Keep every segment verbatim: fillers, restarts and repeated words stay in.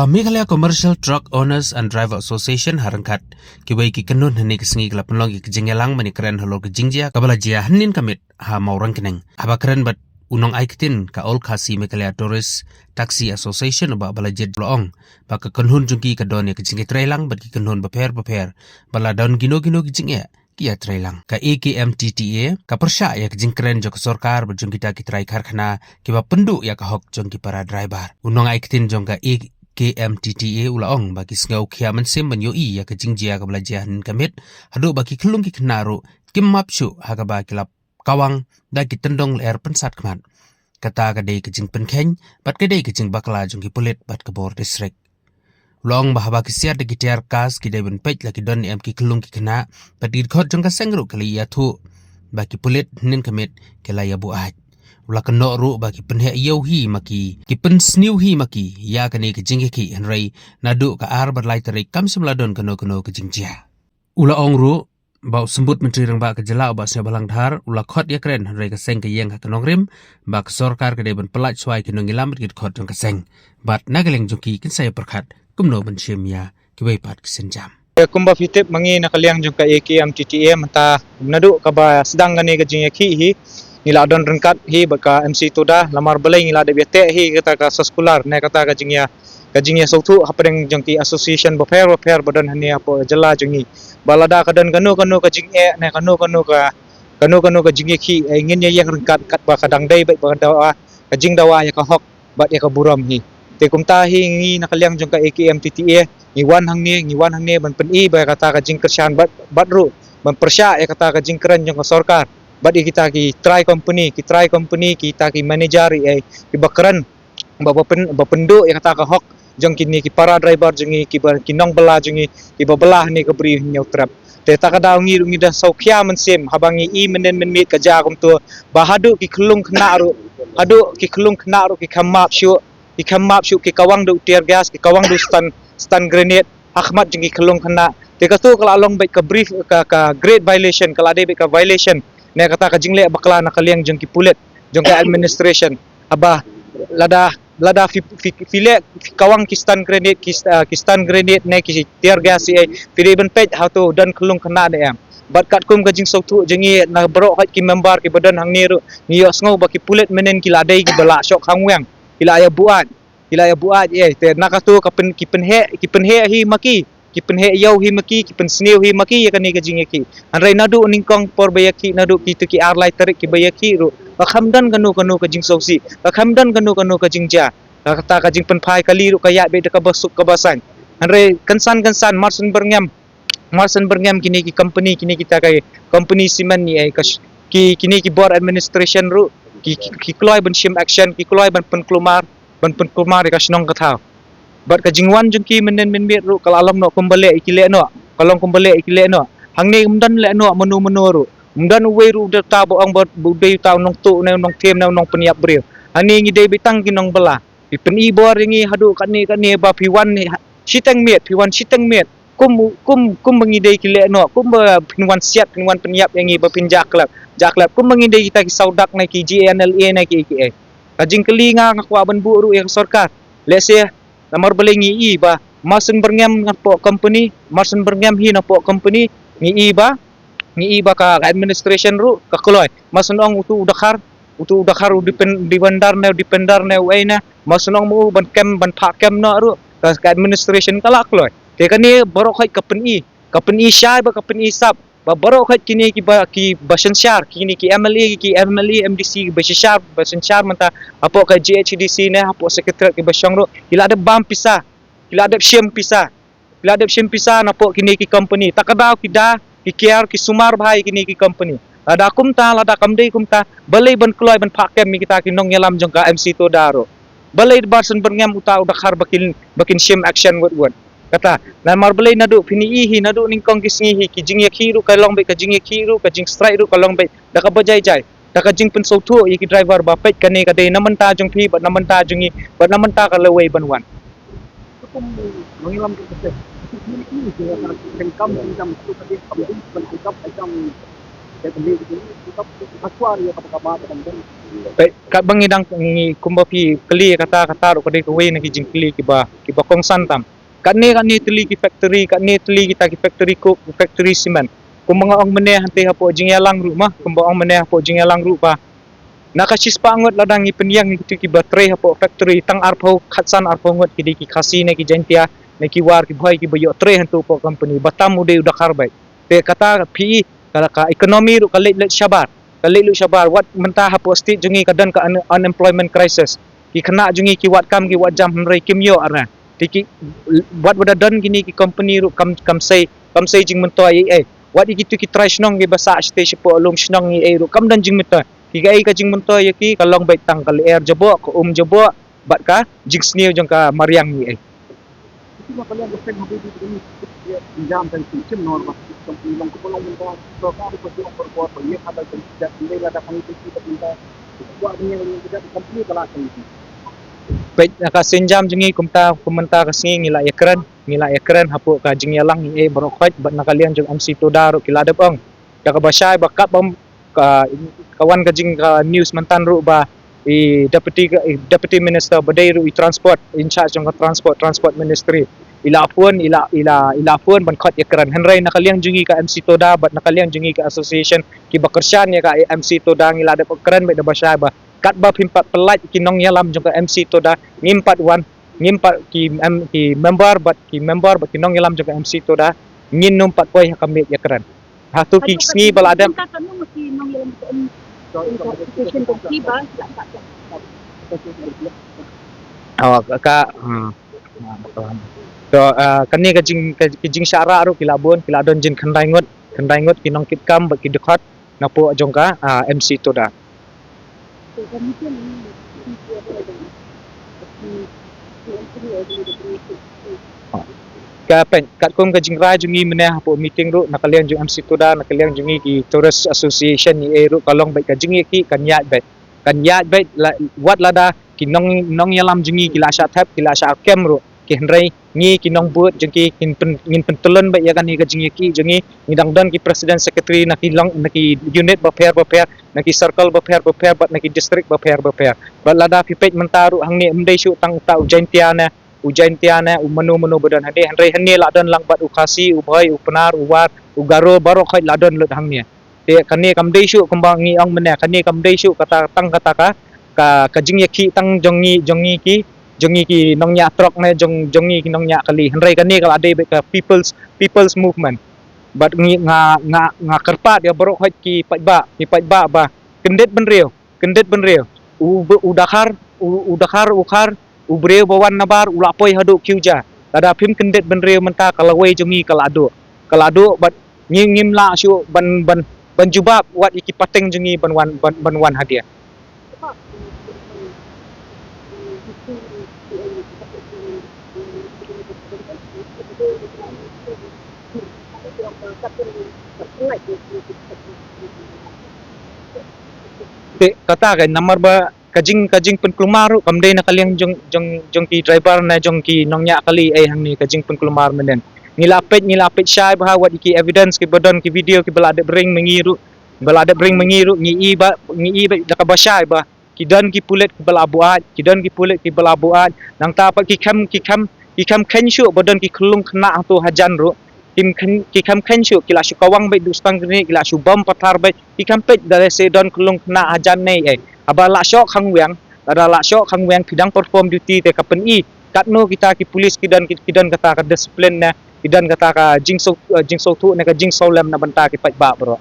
Meghalaya Commercial Truck Owners and Driver Association ha ryngkat kiwei ki kynhun hynne ka sngi ka la pynlong ïa ka jingïalang ban ïakren halor ka jingjia kaba la jia hynnin ka miet ha Mawryngkneng. Haba kren bad u nongai ktien ka All Khasi Meghalaya Tourist Taxi Association, u Bah Balajied, u la ong ba ka kynhun jong ki ka don ïa ka jingïatreilang bad ki kynhun bapher bapher ba la don kino kino ki jingeh ki ïatreilang. Ka A K M T T A ka pyrshah ïa ka jingkren jong ka sorkar bad jong kita ki trai karkhana kiba pynduh ïa ka hok jong ki para driver. U nongai ktien jong ka A K M T T A u la ong ba ki sngew khia mynsiem ban ïohi ïa ka jingjia kaba la jia hynnin ka miet, haduh ba ki khyllung ki khynnah ruh kim map shuh ha kaba ki la kawang da ki tyndong lyer pynsat khmat. Kata ka dei ka jingpynkheiñ bad ka dei ka jingbakla jong ki pulit bad ka bor district. U la ong ba haba ki siat da ki tear gas ki dei ban peit la ki don ne em ki khyllung ki khynnah, bad ki dkhot jong ka seng ruh ki la ïathuh ba ki pulit hynnin ka miet ki la ïa buaid. U la kynnoh ruh ba ki pynheh ïew hi ma ki, ki pynsniew hi ma ki ïa kane ka jingïakhih, hynrei naduh ka ar bad lai tarik kam shym la don kano kano ka jingjia. U la ong ruh ba u Symbud Myntri Rangbah ka jylla, u Bah Sniawbhalang Dhar, u la khot ïakren hynrei ka seng ka ïeng ha ka nongrim ba ka sorkar ka dei ban pyllait shuwa ïa ki nongïalam bad ki dkhot jong ka seng, bad na ka liang jong ki kin sa ïa pyrkhat kumno ban shim ïa kiwei pat ki sienjam. Kumba phi tip, ma ngi na ka liang jong ka A K M T T A mynta, naduh kaba sdang kane ka jingïakhih hi, ngi la don ryngkat hi bad ka M C Toda, namar balei ngi la dep ïateh hi kata ka soskular ne kata ka jingïa ka jingïasngewthuh hapdeng jong ki association bapher bapher ba don hangne hapoh jylla jong ngi. Ba lada ka don kano kano ka jingeh ne kano kano ka, kano kano ka jingïakhih, eh, ngin ïa ïeng ryngkat katba ka dang dei bad ba ka dawa, ka jingdawa ïa ka hok bad ïa ka burom hi. Te kumta hi ngi na ka liang jong ka A K M T T A ngi wan hangne, ngi wan hangne ban pyni ba kata ka jingkyrshan bad, bad ruh ban pyrshah ïa kata ka jingkren jong ka sorkar bad ïa kita ki trai company, ki trai company, kita ki manager, eh, kiba kren ba, ba pyn-, ba pynduh ïa kata ka hok jong kine ki para driver jong ngi, kiba, ki nongbylla jong ngi, kiba bylla hangne ka Bri u Hynñiewtrep. Te ta ka daw ngi ruh ngi da sngewkhia mynsiem haba ngi i mynnin mynmiet ka jia kumto, ba haduh ki khyllung khynnah ruh, haduh ki khyllung khynnah ruh ki kham map shuh, ki kham map shuh, ki kawang da u tear gas, ki kawang da u stun, stun grenade ha khmat jong ki khyllung khynnah. Te kato ka la long beit ka brief, ka, ka great violation, ka la dei beit ka violation ne kata ka jingleh bakla na ka liang jong ki pulit, jong ka administration. Haba lada, lada phi, phi, phi leh, phi kawang ki stun grenade, ki, ah, ki stun grenade ne ki tear gas, eh, phi dei ban peit hato don khyllung khynnah ne em. Bad katkum ka jingsngewthuh jong ngi na baroh hoi ki member kiba don hangne ruh, ngi ïohsngew ba ki pulit mynnin ki la dei kiba la shoh khang weng, ki la ïa buaid, ki la ïa buaid, eh, te na kato ka pyn-, ki pynheh, ki pynheh hi ma ki, ki pynheh ïew hi ma ki, ki pynsniew hi ma ki ïa kane ka jingïakhih. Hynrei naduh nyngkong por ba ïakhih, naduh kito ki ar lai tarik kiba ïakhih ruh, ka kham don kano kano ka jingsngewsih, ka kham don kano kano ka jingjia. Ka kata ka jingpynphai kali ruh ka ïaid beit da kaba suk kaba saiñ. Hynrei kynsan kynsan, mar syn byrngem, mar syn byrngem kine ki company, kine kita ki company cement ni, eh, ka sh-, ki, kine ki bor administration ruh ki, ki, ki kloi ban shim action, ki kloi ban pynkulmar, ban pynkulmar ïa ka shnong ka thaw. Bad ka jingwan jong ki mynnin mynmiet ruh ka la long noh kumba leh ïa ki leh noh, ka long kumba leh ïa ki leh noh. Hangne ym don leh noh mano mano ruh. Ym don uwei ruh uta ba ong ba u dei uta u nongtuh ne u nongthem ne u nongpynïap briew. Hangne ngi dei beit tang ki nongbylla. Phi pyni bor ïa ngi haduh katne katne ba phi wan shiteng miet, phi wan shiteng miet. Kum, kum, kumba ngi dei ki leh noh, kumba phin wan siat, phin wan pynïap ïa ngi ba phin jah khlep, jah khlep. Kumba ngi dei kita ki Sawdak ne ki G N L A ne ki, ki, eh. Ka jingkylli nga, nga kwah ban buh ruh ïa ka sorkar. Lehse namar balei ngi i ba mar syn byrngem napoh company, mar syn byrngem hi napoh company, ngi i ba, ngi i ba ka, ka administration ruh ka kloi. Mar syn ong utu u dkhar, utu u dkhar u depend-, defender ne, defender ne uei ne, mar syn ong ma u ban kem, ban phah kem noh ruh, ka, ka administration ka la kloi. Te kane baroh khoit ka pyni, ka pyni shai bad ka pyni sap ba baroh khoit kine kiba, kiba synshar, kine ki M L A, ki M L A, M D C, kiba synshar, ba synshar mynta hapoh ka G H A D C ne hapoh secretariat kiba shong ruh, ki la dep bam pisa, ki la dep shim pisa, ki la dep shim pisa napoh kine ki company. Ta ka daw ki da ki kiar, ki sumar bha ïa kine ki company. Lada kumta, lada kam dei kumta, balei ban kloi ban phah kem ïa kita ki nongïalam jong ka M C Toda ruh? Balei bar syn byrngem uta u dkhar ba kin, ba kin shim action wut wut? Kata, namar balei naduh phin i hi, naduh nyngkong ki sngi hi, ki jingïakhih ruh ka long beit, ka jingïakhih ruh, ka jingstrike ruh ka long beit da kaba jai jai, da ka jingpynsngewthuh ïa ki driver ba peit kane ka dei na bynta jong phi bad na bynta jong ngi bad na bynta ka lawei ban wan. Ka kaba ngi dang ngi kumba phi kylli kata, kata ruh ka dei kawei na ki jingkylli kiba, kiba kongsan tam. Katne katne tylli ki factory, katne tylli kita ki factory coke, factory cement. Kumba nga ong mynne hangtei hapoh Jingïalang ruh ma, kumba ong mynne hapoh Jingïalang ruh ba na ka shispah ngut lada ngi pynïeng ïa kitu kiba trei hapoh factory, tang arphew, khatsan arphew ngut ki dei ki Khasi ne ki Jaintia ne ki War, ki Bhoi kiba ïoh trei hangtu hapoh company, ba tam u dei u Dkhar beit. Te kata phi i ka, ka economy ruh ka leit leit shabar, ka leit leit shabar. Wat mynta hapoh state jong ngi ka don ka un-, unemployment crisis. Ki khynnah jong ngi ki wad kam ki wad jam hynrei kim ïoh re. Te ki, wat wat da don kine ki company ruh kam, kam sei, kam sei jingmyntoi ei ei. Wat ïa kitu ki trai shnong kiba sah shatei shapoh lum shnong ei ei ruh kam don jingmyntoi. Ki kaei ka jingmyntoi ïa ki? Ka long beit tang ka lyer jaboh, ka um jaboh bad ka jingsniew jong ka mariang ei ei. Peit, na ka sienjam jong ngi kumta, kum mynta ka sngi ngi la ïakren, ngi la ïakren hapoh ka Jingïalang ei ei baroh khoit, bad na ka liang jong M C Toda ruh ki la dep ong. Da kaba shai ba katba ka, ka wan ka jing ka news mynta ruh ba i deputy, i deputy minister ba dei ruh i transport, in charge jong ka transport, transport ministry, i la phone, i la, i la, i la phone ban khot ïakren. Hynrei na ka liang jong ngi ka M C Toda bad na ka liang jong ngi ka association kiba kyrshan ïa ka M C Toda, ngi la dep kren beit da ba shai ba katba phim pat pyllait ki nongïalam jong ka M C Toda, ngim pat wan, ngim pat ki, em, ki member bad, ki member bad ki nongïalam jong ka M C Toda ngin nym pat poi ha ka miej ïakren. Hato ki sngi ba la dep. Oh, ka, hmm. To, ah, kane ka jing, ka, ka jingshah rah ruh ki la bun, ki la don jin khyndai ngut, khyndai ngut ki nongkitkam bad ki dkhot napoh jong ka, ah, M C Toda. Ka peit, katkum ka jingrai jong ngi mynne hapoh meeting ruh, na ka liang jong M C Toda, na ka liang jong ngi ki Tourist Association ei ei ruh, ka long beit ka jingïakhih kan ïaid beit. Kan ïaid beit la, wat lada ki nong, nongïalam jong ngi ki la shah thep, ki la shah kem ruh. Ki hynrei ngi ki nongbud jong ki, ngin pyn, ngin pyntylun beit ïa kane ka jingïakhih jong ngi. Ngi dang don ki president secretary na ki long, na ki unit bapher bapher, na ki circle bapher bapher bad na ki district bapher bapher. Bad lada phi peit mynta ruh hangne ym dei shuh tang uta u Jaintia ne, u Jaintia ne, u mano mano ba don hangne, hynrei hangne la don lang bad u Khasi, u Bhoi, u Pnar, u War, u Garo, baroh khoit la don lut hangne. Te kane kam dei shuh kumba ngi ong mynne, kane kam dei shuh kata, tang kata ka, ka, ka jingïakhih tang jong ngi, jong ngi ki, jong ngi ki nongñiah trok ne, jong, jong ngi ki nongñiah kali. Hynrei kane ka la dei beit ka people's, people's movement. Bad ngi, nga, nga, nga kyrpad ïa baroh khoit ki paidbah, ki paidbah ba kyndit bynriew, kyndit bynriew. U, u Dkhar, u, u Dkhar, u Khar, u briew ba wan nabar u la poi haduh Kiuja. Lada phim kyndit bynriew mynta ka lawei jong ngi ka la duh. Ka la duh bad ngi, ngim lah shuh ban, ban, ban jubab wat ïa ki pateng jong ngi ban wan, ban, ban wan hadia. Te kata ka namar ba ka jing, ka jingpynkulmar ruh kam dei na ka liang jong, jong, jong ki driver ne jong ki nongñiah kali ei hangne ka jingpynkulmar mynnin. Ngi la peit, ngi la peit shai bha wat ïa ki evidence kiba don, ki video kiba la dep ring ma ngi ruh, ba la dep ring ma ngi ruh, ngi i ba, ngi i ba da kaba shai ba ki don ki pulit kiba la buaid, ki don ki pulit kiba la buaid. Nangta pat ki khem, ki khem, ki khem kheiñ shuh ba don ki khyllung khynnah hato hajan ruh. Kim khem, ki khem kheiñ shuh, ki la shu kawang beit duh stang kane, ki la shu bom pathar beit. Ki khem peit da lehse don khyllung khynnah hajan ne ei. Haba la shoh khang weng, lada la shoh khang weng phi dang perform duty te ka pyni katno kita ki police ki don, ki, ki don kata ka discipline ne, ki don kata ka jingsngew, eh, jingsngewthuh ne ka jingsngewlem na bynta ki paidbah baroh.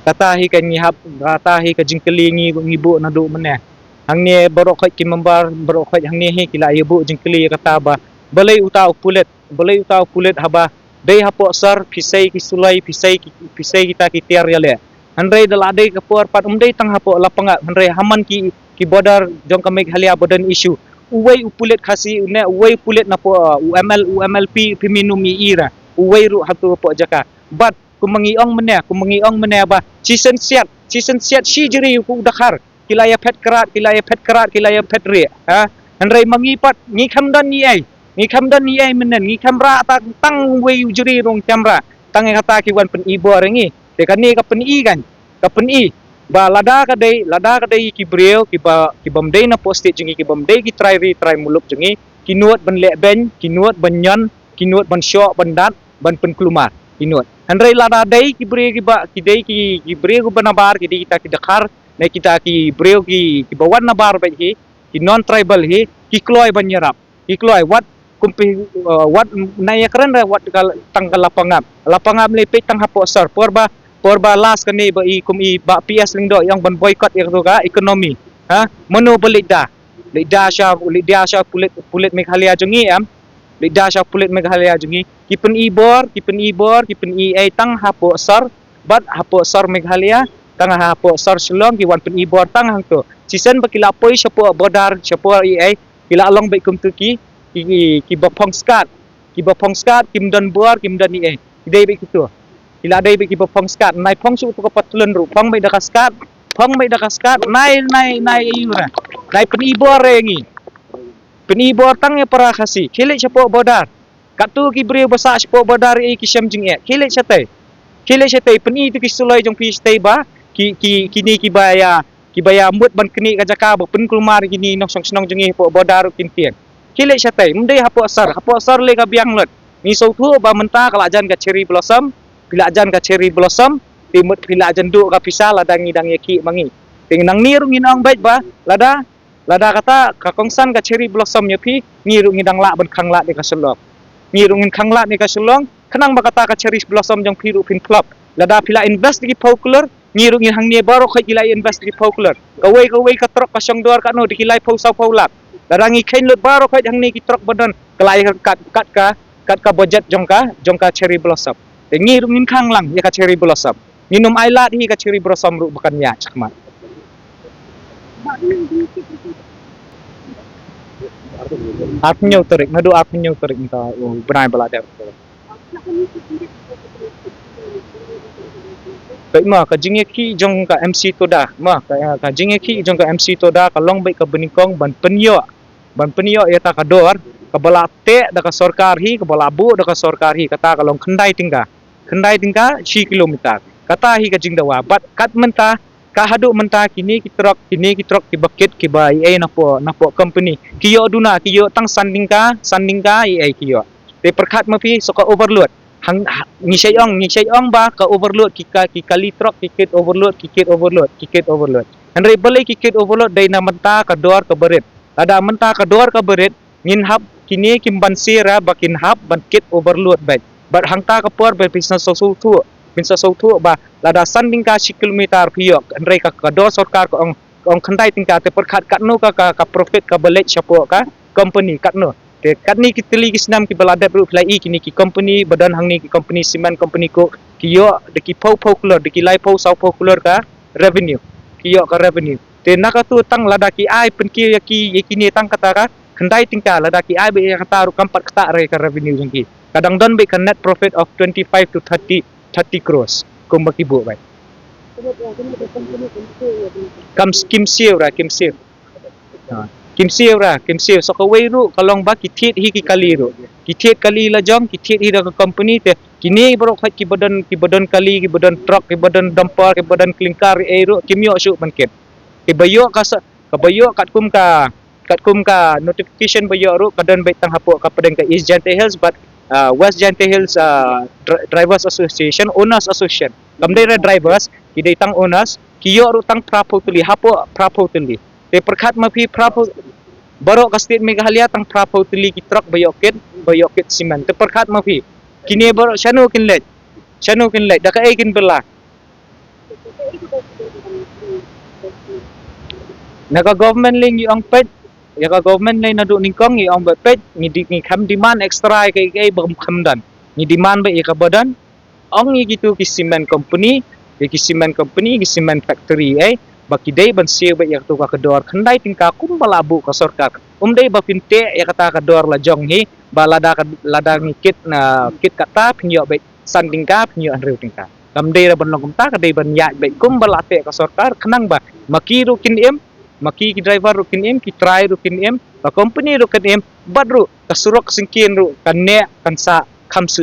Kata hi ka ngi hap, kata hi ka jingkylli ngi, ngi buh naduh mynne. Hangne baroh khoit ki member, baroh khoit hangne hi ki la ïa buh jingkylli ïa kata ba balei uta u pulit, balei uta u pulit haba dei hapoh sor phi sei ki suloi, phi sei ki, phi sei kita ki tiar ïaleh. Hynrei da la dei ka por pat ym dei tang hapoh Lapangap, hynrei ha man ki, ki border jong ka Meghalaya ba don issue. Uwei u pulit Khasi, une uwei u pulit napoh, uh, u M L, u M L P, phim nym i ira. Uwei ruh hato hapoh jaka. Bad Kum ma ngi ong mynne, kum ma ngi ong mynne ba shisien siat, shisien siat shi jri u Dkhar. Ki la ïa phet krat, ki la ïa phet krat, ki la ïa phet rieh. Ha? Hynrei ma ngi pat, ngi khlem don ei ei. Ngi khlem don ei ei mynne, ngi khlem rah tang, tang wei u jri ruh ngi khlem rah. Tang ïa kata ki wan pyni bor ïa ngi. Te kane ka pyni kan, ka pyni ba lada ka dei, lada ka dei ki briew, ki ba, ki bym dei na post state jong ngi, ki bym dei ki trai ri trai muluk jong ngi, ki nud ban leh beiñ, ki nud ban ñion, ki nud ban shoh, ban dat, ban pynkulmar, ki nud. Hynrei lada dei ki briew ki ba, ki dei ki, ki briew ki ba nabar, ki dei kita ki Dkhar, ne kita ki briew ki, ki ba wan nabar bad hi, ki non tribal hi, ki kloi ban ïarap. Ki kloi wat kumpi, uh, wat na ïa kren re wat ka tang ka lapangap. Lapangap le peit tang hapoh sor. Por ba, por ba last kane ba i kum i ba P S Lyngdoh ïa ong ban boycott ïa ka tu ka economy. Ha? Mano ba leit da? Leit da sha, leit da sha pulit, pulit Meghalaya jong ngi em. Leit da sha pulit Meghalaya jong ngi. Ki pyni bor, ki pyni bor, ki pyni ei tang hapoh sor. Bad hapoh sor Meghalaya, tang hapoh sor Shillong, ki wan pyni bor tang hangto. Shisien ba ki la poi shapoh border, shapoh ei ei, ki la long beit kumtu ki, ki, ki, ki ba phong skat, ki ba phong skat, kim don bor, kim don ei ei. Ki dei beit kito. Ki la dei beit ki ba phong skat. Nai phong shu tu ka patlun ruh, phong beit da ka skat, phong beit da ka skat, nai, nai, nai, ei ra. Nai pyni bor re ngi. Pyni bor tang ïa para Khasi. Khie leit shapoh border. Katto ki briew ba sah shapoh border ei ki shem jingeh. Khie leit shatei. Khie leit shatei pyni tu ki suloi jong phi shatei ba ki, ki, kini ki ba ïa, ki ba ïa mut ban knieh ka jaka ba pynkulmar kini nongshong shnong jong ngi hapoh border ruh kin tieng. Khie leit shatei, ym dei hapoh sor, hapoh sor le ka biang lut. Ngi sngewthuh ba mynta ka la jan ka cherry blossom, phi la jan ka cherry blossom, te mut phi la jan duh ka pisa lada ngi dang ïa khih ma ngi. Te nangne ruh ngin ong beit ba lada Lada kata ka kongsan ka cherry blossom ïa phi, ngi ruh ngi dang lah ban khanglad ïa ka Shillong. Ngi ruh ngin khanglad ïa ka Shillong, khnang ba kata ka cherry blossom jong phi ruh phin flop. Lada phi la invest ki phew klur, ngi ruh ngin hangne baroh khoit ki la invest ki phew klur. Kawei kawei ka trok ka shong dor katno da ki laiphew sawphew lak. Lada ngi kheiñ lut baroh khoit hangne ki trok ba don, ka la ïa kat, kat ka, kat ka budget jong ka, jong ka cherry blossom. Te ngi ruh ngin khang lang ïa ka cherry blossom. Ngin ym ai lad hi ka cherry blossom ruh ba kan ïaid shakhmat. Arphew hynñiew tarik, naduh arphew hynñiew tarik mynta u bnai ba la dep. Peit ma ka jingïakhih jong ka M C Toda, ma ka, ka jingïakhih jong ka M C Toda ka long beit ka banyngkong ban pynïoh, ban pynïoh ïa ta ka dor kaba la teh da ka sorkar hi, kaba la buh da ka sorkar hi, kata ka long khyndai tyngka. Khyndai tyngka shi kilometer. Kata hi ka jingdawa. Bad kat mynta, ka haduh mynta kine ki trok, kine ki trok kiba kit kiba ei ei napoh, napoh company. Ki ïoh duna, ki ïoh tang san tyngka, san tyngka ei ei ki ïoh. Te pyrkhat ma phi, so ka overload. Hang, ha, ngi shait ong, ngi shait ong ba ka overload, ki ka, ki kali trok, ki kit overload, ki kit overload, ki kit overload. Hynrei balei ki kit overload, dei na mynta ka dor kaba rit. Lada mynta ka dor kaba rit, ngin hap kine kim ban sira ba kin hap ban kit overload bad. Bad hangta ka por ba phin sa sngewthuh, phin sa sngewthuh ba lada san tyngka shi kilometer phi ïoh, hynrei ka, ka dor sorkar ka ong, ka ong khyndai tyngka, te pyrkhat katno ka, ka, ka profit kaba leit shapoh ka company katno. Te katne ki tylli ki snem kiba la dep ruh phi la i kine ki company ba don hangne, ki company cement company ko, ki ïoh da ki phew phew klur, da ki laiphew sawphew klur ka revenue. Ki ïoh ka revenue. Te na katu tang lada ki ai pynkiew ïa ki, ïa kine tang kata ka khyndai tyngka, lada ki ai beit ïa kata ruh kam pat ktah re ka revenue jong ki. Ka dang don beit ka net profit of twenty-five to thirty, thirty crores. Kumba ki buh beit. Kam s-, kim siew ra, kim siew. Ha. Kim siew ra, kim siew. So kawei ruh ka long ba ki thied hi ki kali ruh. Ki thied kali la jong, ki thied hi da ka company te. Kine baroh khoit kiba don, kiba don kali, kiba don trok, kiba don dumper, kiba don clinker ei ruh, kim ïoh shuh ban kit. Kiba ïoh ka sa, kaba ïoh katkum ka, katkum ka notification ba ïoh ruh, ka don beit tang hapoh ka pdeng ka East Jaintia Hills bad, ah, West Jaintia Hills, ah, Dri-, Drivers Association, Owners Association. Kam dei re drivers, ki dei tang owners, ki ïoh ruh tang phraphew tylli, hapoh phraphew tylli. Te pyrkhat ma phi phraphew, baroh ka state Meghalaya tang phraphew tylli ki trok ba ïoh kit, ba ïoh kit cement. Te pyrkhat ma phi. Kine baroh shano kin leit. Shano kin leit. Da kaei kin bylla. Na ka government lei ngi ong peit. Ïa ka government lei naduh nyngkong ngi ong ba peit. Ngi di, ngi kham demand extra ïa kaei kaei ba kham don. Ngi demand ba ïa kaba don. Ong ïa kitu ki cement company, ïa ki cement company, ki cement factory, eh, ba ki dei ban siew beit ïa katu ka dor khyndai tyngka kumba la buh ka sorkar. Um dei ba phin teh ïa kata ka dor la jong hi, ba lada ka, lada ngi kit na, kit kata phin ïoh beit san tyngka, phin ïoh hynriew tyngka. Kam dei ruh ban long kumta, ka dei ban ïaid beit kumba la teh ka sorkar, khnang ba ma ki ruh kin im, ma ki ki driver ruh kin im, ki trai ruh kin im, ka company ruh kin im, bad ruh ka surok syngkien ruh kan neh kan sah kham slem.